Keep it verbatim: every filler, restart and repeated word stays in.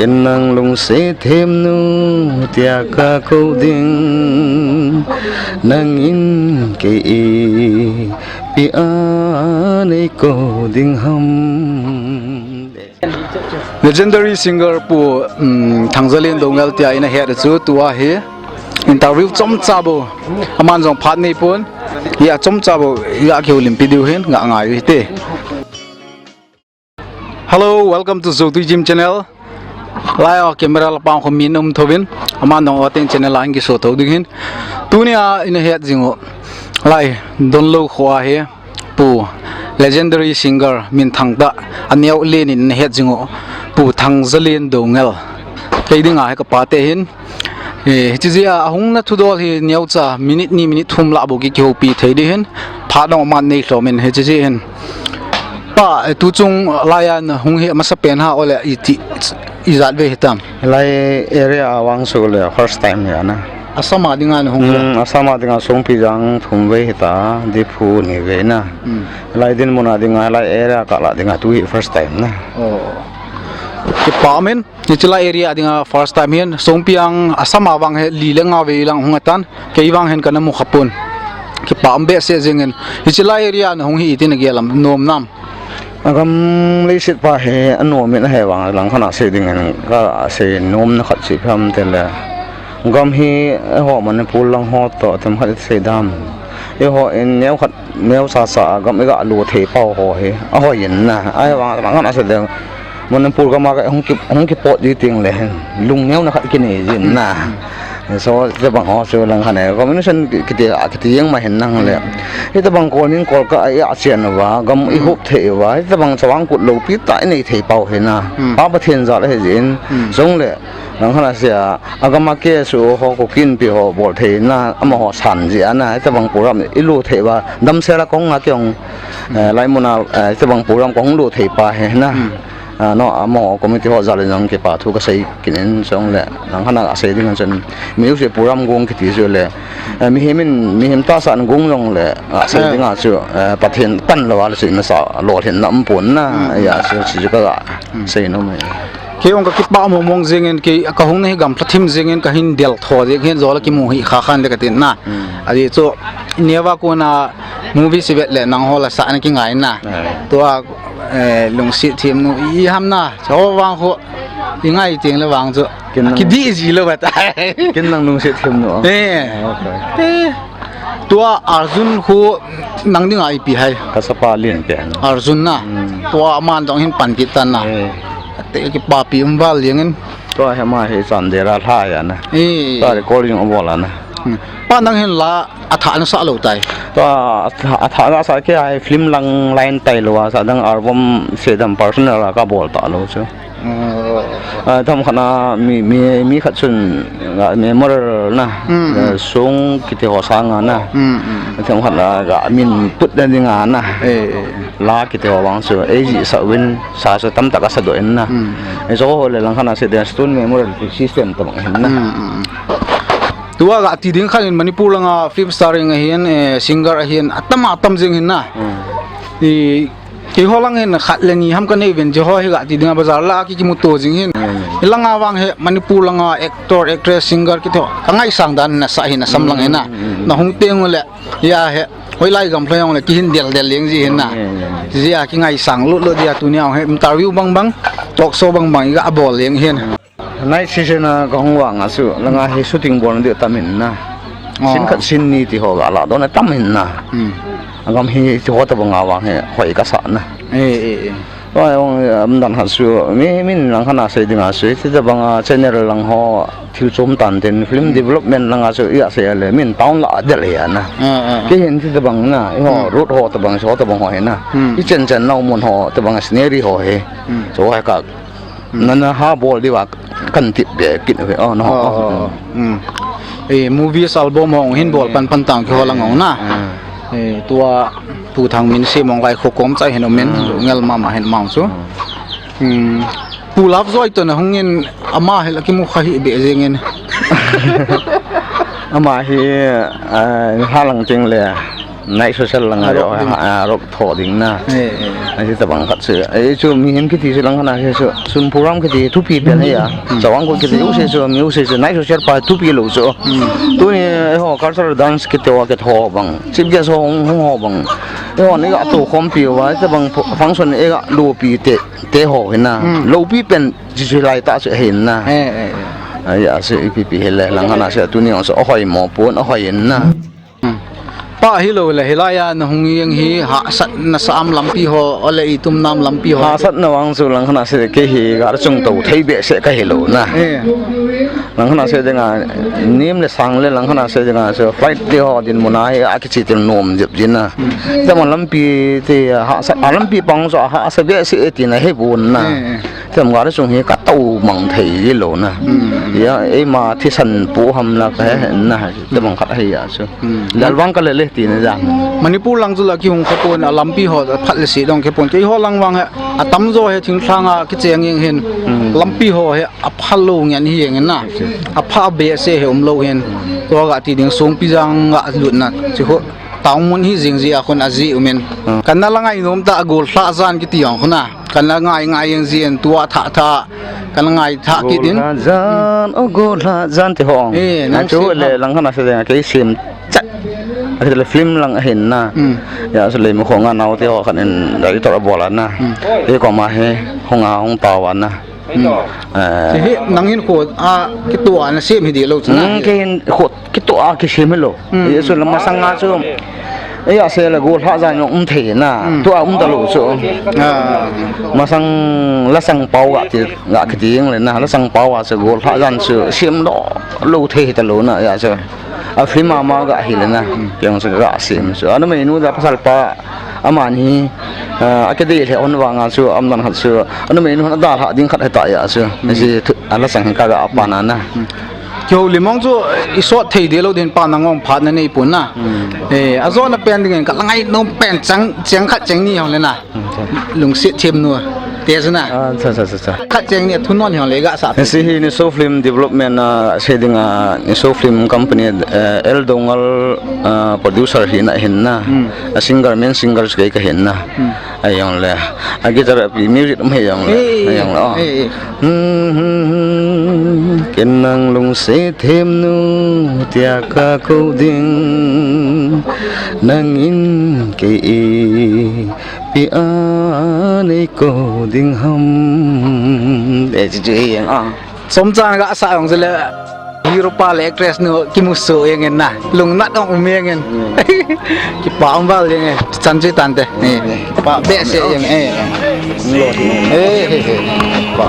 Ken nang lungset themnu tia ka kou ding, nangin kei ipi a nei kou ding ham. Legendary singer Pu, um, Thangzalen Doungel tia ina het chu tua hi interview chomcha bou, aman jong phat nei pon, hia chomcha bou hia kihoulimpi diu hin nga ngai u hite. Hello, welcome to Zotui Gym channel. Lai a camera la pang kho min um thovin, aman jong atin channel a hin kiso tho ding hin. Tunia ina het jing u, lai Donlou kho a hi Pu, legendary singer minthang tah, aneo len in ina het jing u, Pu Thangzalen Doungel. Kei dinga hi ka pate hin, eh, hiche jeh a ahung na thudol hi neocha minute ni minute thum lah bou ki kihoupi thei ding hin, phat dong aman nei lhom in hiche jeh hin. Pa, eh, tuchung laiya na hung hi amasapen ham, ole iti, ijat vei hitam? Lai area a vang chu le first time hi ana. Assam a dinga na hung hi? Hmm, Assam a dinga Songpijang thum vei hita, Diphu ni vei na. Hmm. Lai dinmun a dinga, lai area kah lah dinga tu hi first time na. Oh. Kipa umin, hiche lai area dinga first time hin, Songpijang Assam a vang hi li le nga vei lang hung atan, kei vang hin kana mu kha pon. Kipa um behseh jeng in, hiche lai area na hung hi iti na gel am, nom nam? Agam leiset pa hi anom in, ahivang langkhat a sei ding in ka sei nomna khat chu ipi ham tile, gam hi eiho Manipur lang ho toh themkhat i sei dam, eiho in neokhat neocha cha a gam iga lut thei pau ho hi ahoi in na, ahivang langkhat a sei ding, Manipur gam a ka hung ki, hung kipot ji teng le hin lungneona khat kinei jin na. Hmm. So, tobang ho chu langkhat a combination ki, kiti a, kiti jeng ma hin nang le. Hmm. Hitobang Kolning Kolkah a i a chen uva, gam i, hmm, hup thei uva, hitobang chavang kut loupi tah i nei thei pau hi na. Hmm. Pa Pathen jal ahi jin. Hmm. Chule, langkhat a sei a, agam a K S O ho, Kuki Inpi ho bol thei na, amaho san jeh a na, hitobang program i lut thei uva, damsel a kong a kei jong, eh, lai mun a, eh, hitobang program kahung lut thei pa hi na. Hmm. Ah, no, amaho committee ho jal in jong kipa thu ka sei kit in, chule langkhat a sei ding chun music program gong kiti chu le, eh, mihem in, mihem tahsa in gong jong le, ah, sei, eh, ding a chu, eh, Pathen pan lou a le chu masa lolhinna um pon na, hmm, ya, chu, chu ka, hmm, sei nom e. Kei jong ka kipa mong mong jeng in, kei ka hung na hi gamlha thim jeng in, ka hin del tho jeng hin, jol a kimu hi kha khan le ka tin na. Hmm. Ajeh chu, neo a kona movie se vet le nangho la sa na kingai na. Eh. Tua, eh, lungset themnu i ham na, chu vang kho, i ngai teng le vang chu. Ken nang, kidih ji lou va ta. Ken nang lungset themnu a? Eh. Ah, okay. Eh. Tua Arjun khu nang dinga ipi ham? Ka sapa len pen. Arjun na. Hmm. Tua aman jong hin pan kit tan na. Eh. Te kipapi um val jeng in. Tua hi ama hi Chandel a lha a na. Eh. Tua recording abol a na. Hmm. Pa nang hin la athah na sa lou tai. Tua athah, athah na sa kei a hi film lang line tai lou a, sa dang album se dam personal a ka bol ta lou chu. Oh. Ah, themkhat na mi, mi, mi khat chun, ah, memorial na, hmm, eh, hmm, song kiti ho sang a na. Hmm, hmm. Themkhat na ga min put na ding a na. Eh, eh. La kiti ho vang chu, eh, jih sa uvin, sa chu tamtah a sa doh in na. Hmm, hmm. Eh, chu ho le langkhat na sei ding Stone Memorial system tobang hin na. Hmm, hmm, hmm. Tua ga ti ding khan in Manipur langa film starring ahin, eh, singer ahin, atam atam jeng hin na. Hmm. I Keiho lang hin khat le ni ham ka nei uvin, hiche ho hi ga ti dinga bazar lah a ki, kimuto jing hin. Hmm. Hilanga vang hi Manipur langa actor, actress, singer kiti ho ka ngaisang dan na sa hin, Assam lang hin na. Hmm, hmm, hmm. Na hung teng u le, hia hi, hoilai gamlha jong le kihin del del jeng ji hin na. Hmm, hmm, hmm. Hijeh a kingaisang lut lut dia tunia hi interview bang bang, talk show bang bang i ga bol jeng hin. Night season a ka hung vang a chu, langa hi shooting bol na diu tam in na. Oh. Scene khat scene ni ti ho ga la don a tam in na. Hmm. Agam hi ti ho tobang a vang hi hoi ka sa na. Eh, eh, eh. Tua jong, um, dan khat chu, mi, min langkhat a sei ding a chu, ti tobang a channel lang ho thil chom tan tin, film, hmm, development lang a chu, i a sei a le, min town lah a del hi a na. Ah, ah, ah. Kei hin ti tobang na, i ho, hmm, road ho tobang, chu ho tobang ho hi na. Hmm. I chen chen nau mun ho tobang a scenery ho hi. Hmm. Chu ho hi ka Hmm. Nana ha bol diu a kan tip be kit ve. Oh, no. Oh, oh, oh. Hmm. Eh, movies album hong hin bol, hmm, pan pan tang keiho lang hong na. Hmm. Eh, tua Pu Thangminse mong lai kho kom chai hin um in, hmm, ngel mama hin mang chu. Hmm. Hmm. Pu Lovejoy toh na hung in ama hi la kimu kha hi be jeng in. Ama hi, ah, ha lang teng le. Night social lang a rock ding. A, rock tho ding na. Eh, eh. Ahi tabang khat se. Eh, chu mihem kiti se lang khat na se chu. Sun program kiti thupi pen ahi a. Hmm. Chawang ko kiti u se chu, mi u se chu. Night social pa thupi lou chu. Hmm. Tuni, eh, ho cultural dance kiti wa kiti ho bang. Chief guest ho hung, hung ho bang. Eh, ho ni ga to khom pi wa, tabang fu-, function eh ga lo pi te, te ho hi na. Hmm. Lo pi pen chi chu lai ta chu hi na. Eh, eh, eh. Ahi a se ipi pi hi le lang khat na se tuni ong se ahoi mo pon ahoi in na. Hmm. Pa hi lou le, hilai a na hung jeng hi, hahsatna sa am lampi ho, ole i tum nam lampi ho. Hahsatna vang chu lang khat na se kei hi, ga chung to thei behseh ka hi lou na. Eh. Lang khat na se ding a, nem le sang le lang khat na se ding a, so flight te ho dinmun a hi, a kichi til nom jep jin na. Hmm. Tabang lampi te, hahsat, a lampi pang chu, hahsa behseh ti na hi bun na. Eh, eh. Tabang ga chung hi ka to mang thei ji lou na. Hmm. Ya, eima thisan pu ham na ka he na. Tabang khat ahi a chu. Hmm. Lal vang ka le le ti na jan. Manipur lang chu la kihung kha pon a lampi ho phat le si dong khe pon. Kei ho lang vang he a tam jo he thingthang a kicheng jeng hin. Hmm. Lampi ho he a phal lou ngen hi jeng na. Okay. A pha behseh he um lou hin. Tua ga ti ding sung pi jang ga lut na. Chi ho tang mun hi jing ji a khun a ji um in. Hmm. Kan na la ngai nom ta a gol hla jan kiti jong khun a. Kan la ngai ngai jeng ji in tua tha tha. Kan la ngai tha kit in. Gol hla jan, o gol hla jan ti ho. Eh, nang chu se le lang khat na se ding a kei sim chat. A kiti le film lang ahin na. Hmm. Ya, so le mo khong a nau te ho khat in director a bol a na. Hmm. Kei koma hi hung a hung tao a na. Hmm. Eh. Chi hi nang hin kho a kito a na sem hi di lou chu na. Hmm, kei hin kho kito a kisem hi lou. Hmm. Ye su la masang a chu. Eh, ya se la gol hla jan jong um thei na. Hmm. Tua um ta lou chu. Ah. Masang la sang pau ga ti, ga kiti jeng le na. La sang pau a se gol hla jan chu sem lou, lou thei ta lou na ya chu. A film ama ga hi le na. Hmm. Yang chu ga sem chu. A numei nu da pasal pa Aman hi, ah, a kidei lheh hon vanga chu, amdan khat chu, a numei nu hon a dalhah ding khat hita ya chu. Hmm. Hiche thu, a la sang hi ka ga pan a na. Hmm. Kihoulim mong chu, i sot thei deh lou din pa nangong phat na nei pon na. Hmm. Eh, a jona pen dingin ka la ngai nom pen chang, chang khat chang ni hong le na. Hmm, chang. Lungset them nu. Te chu na. Ah, cha, cha, cha, cha. Khat cheng ni a thu non hiong le ga sa. Hiche hi Niso Film Development a, sei ding a, Niso Film Company, eh, L Dongal, ah, producer hi na hin na. Hmm. A singer, main singer chu kei ka hin na. Hmm. A jong le. A guitar a pi music um hi jong le. Eh, a jong le, oh. Eh, eh. Hmm, hmm, hmm. Ken nang lungset them nu, tia ka kou ding. Nangin kei i Pi a nei kou ding ham. Eh, chu chu hi jeng a. Chomcha ga sa jong chu le hero pa le actress nu kimu soh jeng in na. Lungnat jong um jeng in. Kipa um val jeng e. Chan chu tante. Eh, kipa behseh jeng e. Eh, eh, eh. Kipa.